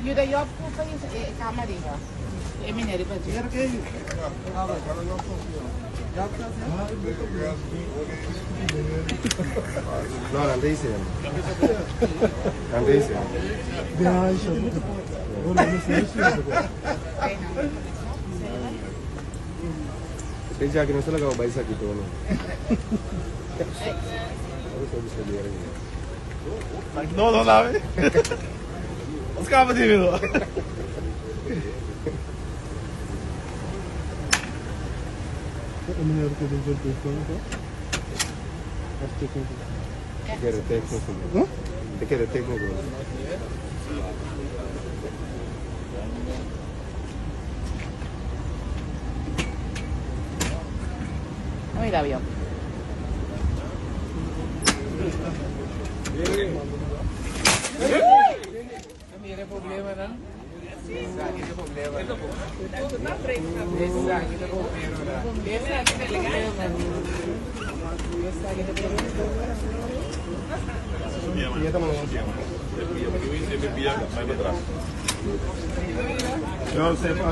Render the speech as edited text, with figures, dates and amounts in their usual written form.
Yuda Job ku pa e kama riba. E meneer riba dje. No, nan ta hise. Nan ta hise. E djaki no sa laga bo bai saki todo no. No, no sabe. Os caba de mim. Te kere técnico. Te kere técnico. Mira avion. Mira e problemanan. Esaki ta problema. Esaki ta problema. Esaki ta problema. Esaki ta problema. Yo sepa.